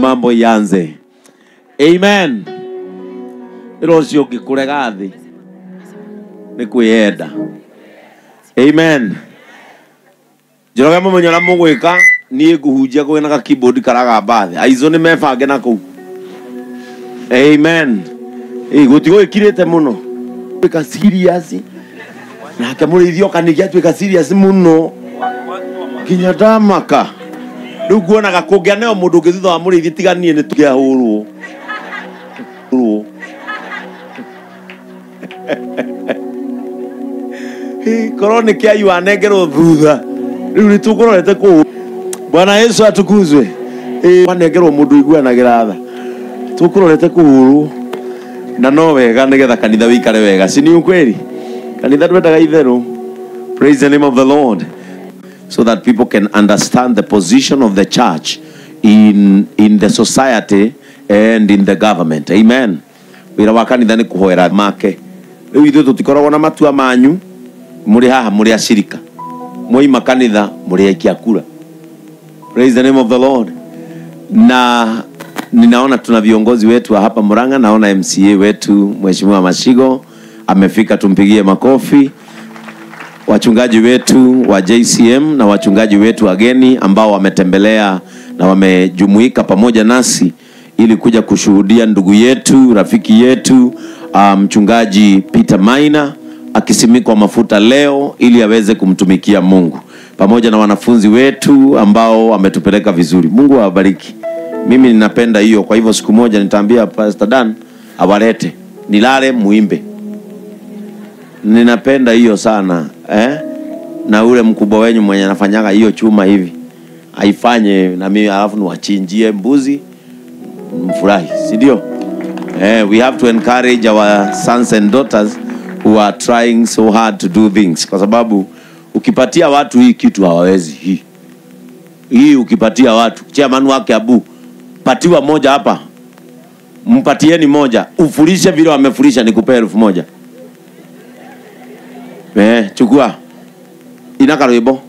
Mambo ianze. Amen. Rũciũ ngĩkũrega thĩ nĩ kwĩyenda. Amen. Njoroge mũmenye ũrĩa mũgwĩka, niĩ ngũhunjia kwĩna ga keyboard karagamba thĩ. Aizo nĩ mebange na kũu. Amen. Gũtigũgĩkirĩte mũno. Tuĩka serious. Nake mũrĩithi oka nĩngĩ atuĩka serious mũno. Nginya ndamaka. Rĩu nguonaga kũngĩaneo mũndũ ũngĩ thutha wa mũrĩithi tiga niĩ nĩ tũngĩahũrwo. Hũrwo. Korwo nĩ kĩai wanengerwo thutha. Rĩu nĩ tũkũrorete kũu. Bwana Yesu atukuzwe. Wanengerwo mũndũ ũiguanagĩra tha. Tũkũrorete kũhũrwo. Na no wega nĩgetha kanitha wĩikare wega. Si ni ukweli? Kanitha ndwendaga itherũ. Praise the name of the Lord. So that people can understand the position of the church in the society and in the government. Amen. Wĩra wa kanitha nĩ kũhoera make. Rĩu ithuĩ tũtikoragwo na matua manyu, mũrĩ haha mũrĩ acirika. Mwoima kanitha mũrĩ aikia kura. Praise the name of the Lord. Na ninaona tuna viongozi wetu wa hapa Murang'a, naona MCA wetu Mheshimiwa Mashigo amefika, tumpigie makofi. Wachungaji wetu wa JCM na wachungaji wetu wageni ambao wametembelea na wamejumuika pamoja nasi ili kuja kushuhudia ndugu yetu, rafiki yetu, mchungaji Peter Maina akisimikwa mafuta leo ili aweze kumtumikia Mungu, pamoja na wanafunzi wetu ambao wametupeleka vizuri. Mungu awabariki. Mimi ninapenda hiyo, kwa hivyo siku moja nitaambia Pastor Dan awalete, nilale muimbe. Ninapenda hiyo sana, eh? Na ule mkubwa wenyu mwenye anafanyaga hiyo chuma hivi aifanye na mimi, alafu niwachinjie mbuzi mfurahi, si ndio? We have to encourage our sons and daughters who are trying so hard to do things, kwa sababu ukipatia watu hii kitu hawawezi. Hii ukipatia watu, chairman wake Abu, patiwa moja hapa, mpatieni moja, ufurishe vile wamefurisha, nikupe 1000. Chukua. Inaka rwimbo.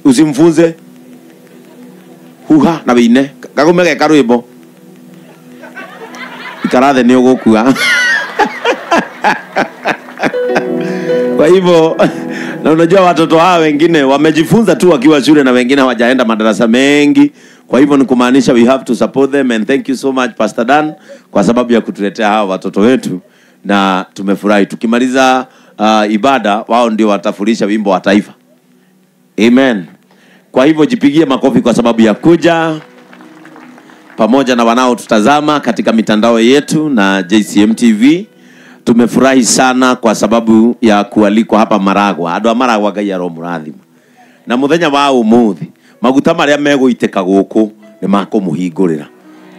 Usimfunze. Huha na wine. Kagomege karwimbo. Ikarathe ni ũgũkua. Kwa hivyo, na unajua watoto hawa wengine wamejifunza tu wakiwa shule na wengine hawajaenda madarasa mengi. Kwa hivyo ni kumaanisha we have to support them, and thank you so much Pastor Dan kwa sababu ya kutuletea hawa watoto wetu, na tumefurahi. Tukimaliza ibada, wao ndio watafurisha wimbo wa taifa. Amen. Kwa hivyo jipigie makofi kwa sababu ya kuja pamoja na wanaotutazama katika mitandao yetu na JCM TV. Tumefurahi sana kwa sababu ya kualikwa hapa Maragwa. Andũ a Maragwa Ngai aromũrathima. Na muthenya wa ũmũthĩ maguta marĩa megũitĩka gũkũ nĩ makũmũhingũrĩra.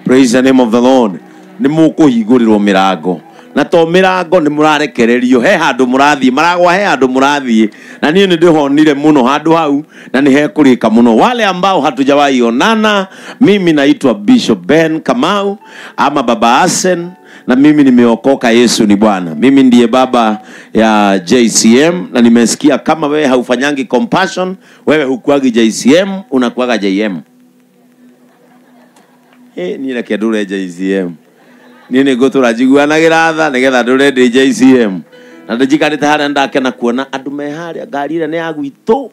Praise the name of the Lord. Nĩ mũkũhingũrĩrwo mĩrango. Na to mĩrango nĩ mũrarekererio, he handũ mũrathiĩ, Maragwa he handũ mũrathiĩ. Na niĩ nĩ ndĩhonire mũno handũ hau na nĩ hekũrĩka mũno. Wale ambao hatujawahi onana, mimi naitwa Bishop Ben Kamau ama Baba Asen, na mimi nimeokoka, Yesu ni Bwana. Mimi ndiye baba ya JCM, na nimesikia kama wewe haufanyangi compassion, wewe hukuagi JCM, unakuaga JM. Ni reke ndure JCM. Niĩ nĩ ngũtũra njiguanagĩra tha nĩgetha ndũre ndĩ JCM. Na ndĩnjikarĩte harĩa ndakena kuona andũ me harĩa, ngari ĩrĩa nĩ ya gwitũ.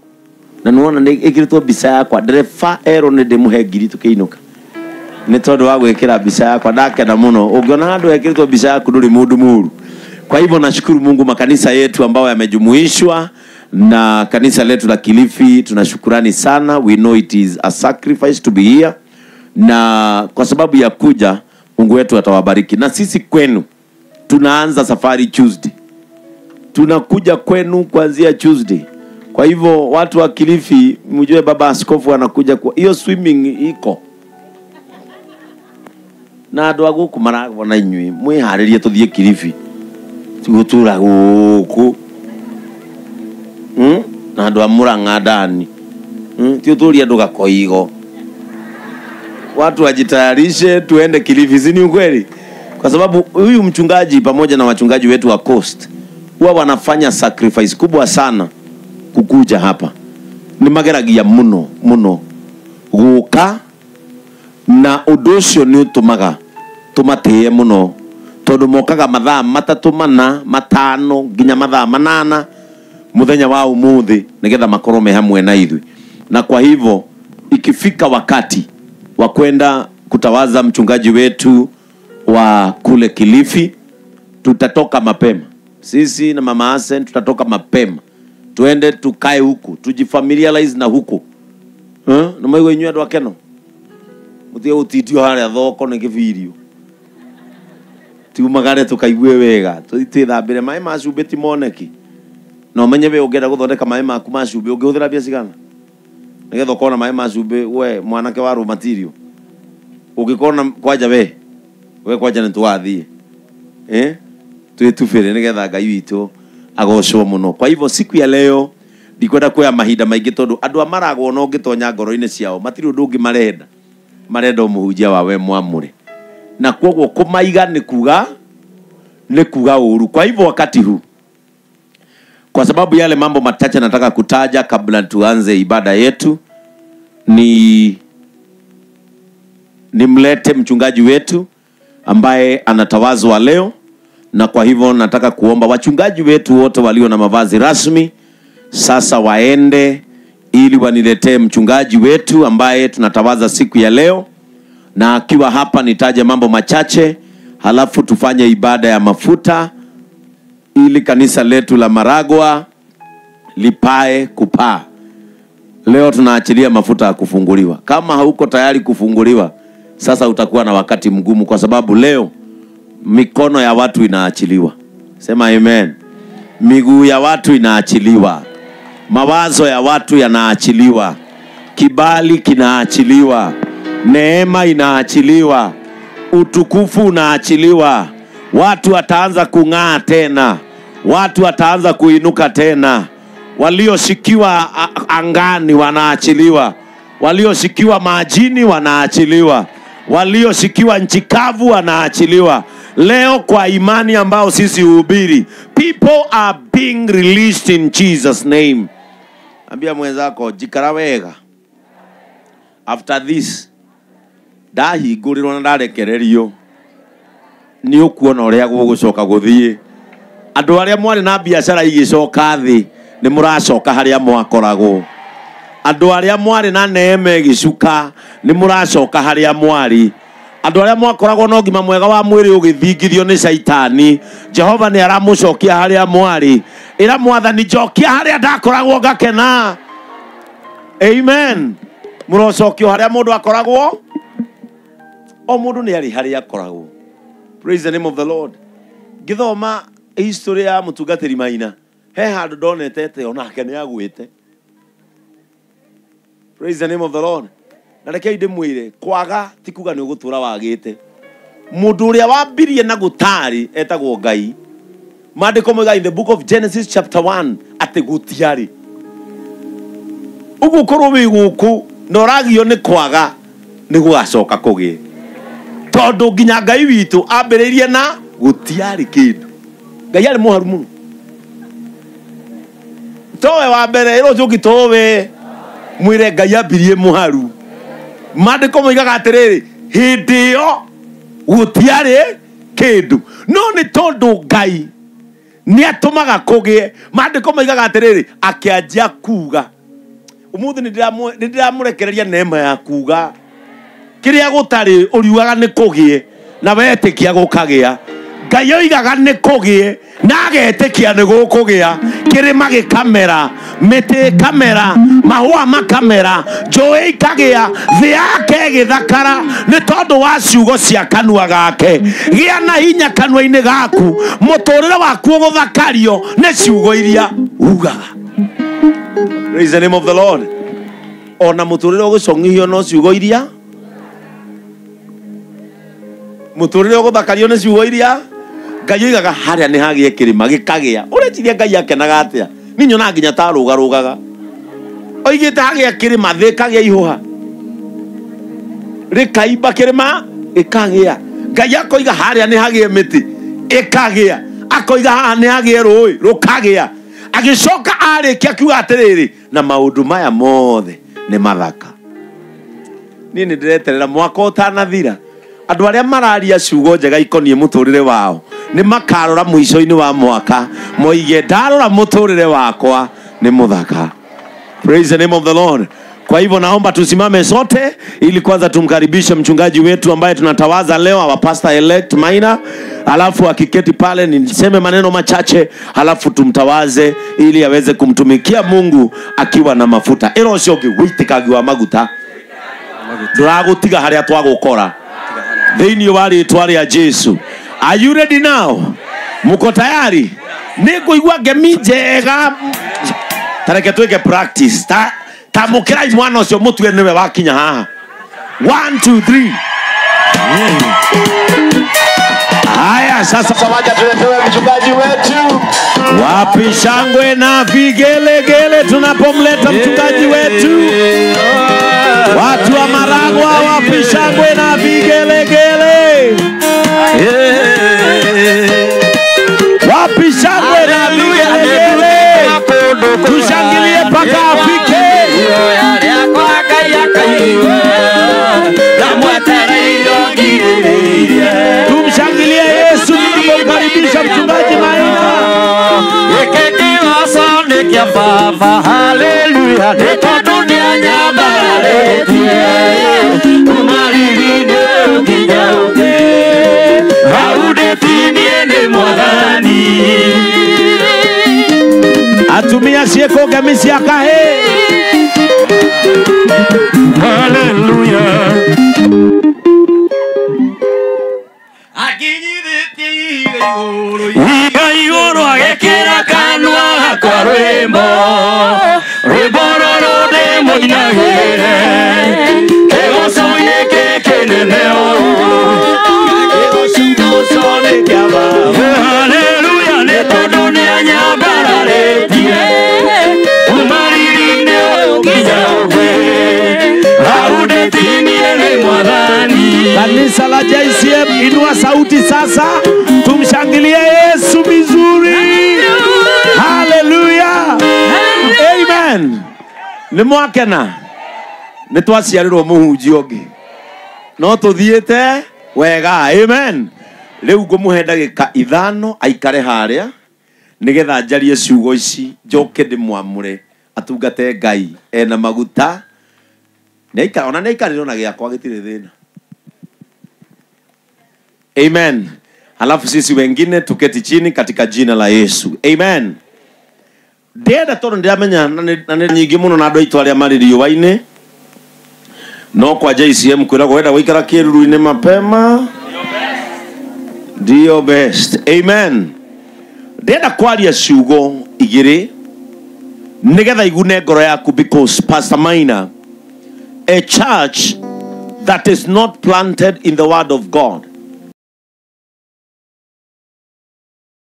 Na nĩwona nĩ ĩkĩrĩtwo mbica yakwa, ndereba erwo nĩ ndĩmũhe ngiri tũkĩinũka. Nĩ tondũ wa gwĩkĩra mbica yakwa, ndakena mũno. Ũngĩona handũ hekĩrĩtwo mbica yaku ndũrĩ mũndũ mũũru. Kwa hivyo nashukuru Mungu, makanisa yetu ambayo yamejumuishwa na kanisa letu la Kilifi, tunashukurani sana. We know it is a sacrifice to be here. Na kwa sababu ya kuja, Mungu wetu atawabariki. Na sisi kwenu tunaanza safari Tuesday. Tunakuja kwenu kuanzia Tuesday. Kwa hivyo watu wa Kilifi mjue baba askofu anakuja kwa hiyo swimming iko. Na andũ a gũkũ maragwo na inyuĩ mwĩharĩrie tũthiĩ Kilifi. Tũgũtũra gũkũ. Na andũ a Murang'a ndani. Ti ũtũrie andũ gakoigo. Watu wajitayarishe tuende Kilifi, si ni ukweli? Kwa sababu huyu mchungaji pamoja na wachungaji wetu wa Coast huwa wanafanya sacrifice kubwa sana kukuja hapa. Nĩ mageragia mũno mũno gũka, na ũndũ ũcio nĩ ũtũmaga tũmatĩe mũno, tondũ mokaga mathaa 3, 4, 5 nginya mathaa 8 mũthenya wa ũmũthĩ nĩgetha makorwo me hamwe na ithuĩ. Na kwa hivyo ikifika wakati wa kwenda kutawaza mchungaji wetu wa kule Kilifi, tutatoka mapema. Sisi na Mama Asen tutatoka mapema, tuende tukae huku, tujifamiliarize na huku. Na maigo inyuĩ andũ akeno mutige gũtitio harĩa thoko nĩ kĩbirio, tiumagare tukaigue wega, twĩthambĩre maĩ ma cumbĩ ti moneki. Na ũmenye we ũngĩenda gũthondeka maĩ maku ma cumbĩ ũngĩhũthĩra mbia cigana nĩgetha ũkorwo na maĩ ma cumbĩ. We mwanake wa raw material ũngĩkorwo na kwanja, we kwanja nĩ tũgathiĩ twĩtubĩre nĩgetha Ngai witũ agocwo mũno. Kwa hivyo siku ya leo ndikwenda kuoya mahinda maingĩ, tondũ andũ a Maragwo no ũngĩtonya ngoro-inĩ ciao matirĩ ũndũ ũngĩ marenda, marenda mũhunjia wa we mwamũre, na kwoguo kũmaiga nĩ kuga ũru. Kwa hivyo wakati huu, kwa sababu yale mambo machache nataka kutaja kabla tuanze ibada yetu, ni nimlete mchungaji wetu ambaye anatawazwa leo. Na kwa hivyo nataka kuomba wachungaji wetu wote walio na mavazi rasmi sasa waende ili waniletee mchungaji wetu ambaye tunatawaza siku ya leo. Na akiwa hapa nitaje mambo machache, halafu tufanye ibada ya mafuta ili kanisa letu la Maragwa lipae kupaa. Leo tunaachilia mafuta ya kufunguliwa. Kama hauko tayari kufunguliwa, sasa utakuwa na wakati mgumu, kwa sababu leo mikono ya watu inaachiliwa. Sema amen. Miguu ya watu inaachiliwa. Mawazo ya watu yanaachiliwa. Kibali kinaachiliwa. Neema inaachiliwa. Utukufu unaachiliwa. Watu wataanza kung'aa tena. Watu wataanza kuinuka tena. Walioshikiwa angani wanaachiliwa. Walioshikiwa majini wanaachiliwa. Walioshikiwa nchi kavu wanaachiliwa. Leo kwa imani ambao sisi hubiri, people are being released in Jesus name. Ambia mwenzako, jikara wega. After this, ndahingũrĩrwo na ndarekererio, nĩ ũkuona ũrĩa gũgũcoka gũthiĩ. Andũ arĩa mwarĩ na biacara igĩcoka thĩ, nĩ mũracoka harĩa mwakoragwo. Andũ arĩa mwarĩ na neema ĩgĩcuka, nĩ mũracoka harĩa mwarĩ. Andũ arĩa mwakoragwo na ũgima mwega wa mwĩrĩ ũgĩthingithio nĩ Shaitani, Jehova nĩ aramũcokia harĩa mwarĩ. Ĩra Mwathani, njokia harĩa ndakoragwo ngakena. Amen. Mũrocokio harĩa mũndũ akoragwo. O mũndũ nĩ arĩ harĩa akoragwo. Praise the name of the Lord. Ngĩthoma history ya mũtungatĩri Maina, he handũ ndonete atĩ onake nĩ agwĩte. Praise the name of the Lord. Na reke ndĩmwĩre, kwaga ti kuga nĩ ũgũtũra wagĩte. Mũndũ ũrĩa wambirie na gũtarĩ etagwo Ngai. Maandĩko moigaga in the book of Genesis chapter 1 atĩ gũtiarĩ. Ũguo ũkorwo wĩ gũkũ na ũragio nĩ kwaga, nĩ gũgacoka kũgĩe. Tondũ nginya Ngai witũ ambĩrĩirie na gũtiarĩ kĩndũ. Ngai arĩ mũharu mũno. Towe wa mbere, ĩrwo njũki towe. Mwĩre Ngai ambirie mũharu. Maandĩko moigaga atĩrĩrĩ, hĩndĩ ĩyo gũtiarĩ kĩndũ. No nĩ tondũ Ngai nĩ atũmaga kũgĩe. Maandĩko moigaga atĩrĩrĩ, akĩanjia kuga. Ũmũthĩ nĩ ndĩramũrekereria neema ya kuga. Kĩrĩa gũtarĩ ũriugaga nĩ kũgĩe, na wetĩkia gũkagĩa. Ngai oigaga nĩ kũgĩe, na agetĩkia nĩ gũkũgĩa. Kĩrĩma gĩkamera, mĩtĩ ĩkamera, mahũa makamera, njũĩ ikagĩa, thĩ yake ĩgĩthakara nĩ tondũ wa ciugo cia kanua gake. Gĩa na hinya kanua-inĩ gaku, mũtũrĩre waku ũgũthakario nĩ ciugo iria ugaga. Praise the name of the Lord. Ona mũtũrĩre ũgũcong'ithio no ciugo iria, mũtũrĩre ũgũthakario nĩ ciugo iria Ngai oigaga harĩa nĩ hagĩe kĩrĩma gĩkagĩa. Ũreciria Ngai akenaga atĩa? Niĩ nyonaga nginya ta arũgarũgaga. Oigĩte hagĩa kĩrĩma, thĩ ĩkagĩa ihũha, rĩkaimba kĩrĩma ĩkagĩa. Ngai akoiga harĩa nĩ hagĩe mĩtĩ ĩkagĩa, akoiga haha nĩ hagĩe rũĩ rũkagĩa. Agĩcoka arĩkia akiuga atĩrĩrĩ, Na maundu maya mothe nĩ mathaka. Niĩ nĩ ndĩreterera mwaka ũtanathira andũ arĩa mararia ciugo njega ikoniĩ mũtũrĩre wao nĩ makarora mũico-inĩ wa mwaka moige ndarora mũtũrĩre wakwa nĩ mũthaka. Praise the name of the Lord. Kwa hivyo naomba tusimame sote ili kwanza tumkaribishe mchungaji wetu ambaye tunatawaza leo, our pastor elect Maina. Alafu akiketi pale niseme maneno machache, alafu tumtawaze ili aweze kumtumikia Mungu akiwa na mafuta. Ero ucio ũngĩ wĩitĩkangi wa maguta ndũragũtiga harĩa twagũkora thĩinĩ wa rĩtwa rĩa Jesu. Are you ready now? Muko tayari? Nĩngũigua ngemi njega. Tareke twĩke practice. Ta tamũkĩrai mwana ũcio mũtue nĩwe wakinya haha. 1 2 3. Haya sasa Wacha tuletewe mchungaji wetu. Wapi shangwe na vigelegele tunapomleta mchungaji wetu. Watu wa Maragwa, wapi shangwe na vigelegele. Wapi shangwe na vigelegele. Tushangilie mpaka afike. Tumshangilie Yesu tunapomkaribisha mchungaji Maina. Hallelujah. Atumia ciĩko ngemi cia kahĩĩ. Hallelujah. Iga igũrũ agekĩra kanua gakwa rwĩmbo, rwĩmbo rũrũ ndĩmũinagĩre, kĩgoco-inĩ gĩkĩ kĩnene ũũ. Hallelujah, nĩ tondũ nĩanyambararĩtie kuma riri-inĩ ũyũ nginya ũngĩ, hau ndĩtinie nĩ Mwathani. Kanisa la JCM, inua sauti sasa, tumshangilie Yesu vizuri. Hallelujah. Amen. Nĩ mwakena nĩ twaciarirwo mũhunjia ũngĩ no tũthiĩte wega. Amen. Rĩu ngũmũhe ndagĩka 5 aikare harĩa nĩgetha njarie ciugo ici njoke ndĩmwamũre atungate Ngai ena maguta. Nĩaikara ona nĩaikarĩrwo na gĩakwa gĩtirĩ thĩna. Amen. Halafu sisi wengine tuketi chini katika jina la Yesu. Amen. Ndĩrenda tondũ ndĩramenya na nĩ nyingĩ mũno na andũ aitũ arĩa marĩ riũa-inĩ, no kwa JCM kwĩragwo wenda gũikara kĩruru-inĩ mapema ndio best. Amen. Ndĩrenda kwaria ciugo igĩrĩ nĩgetha igune ngoro yaku, because Pastor Maina, a church that is not planted in the word of God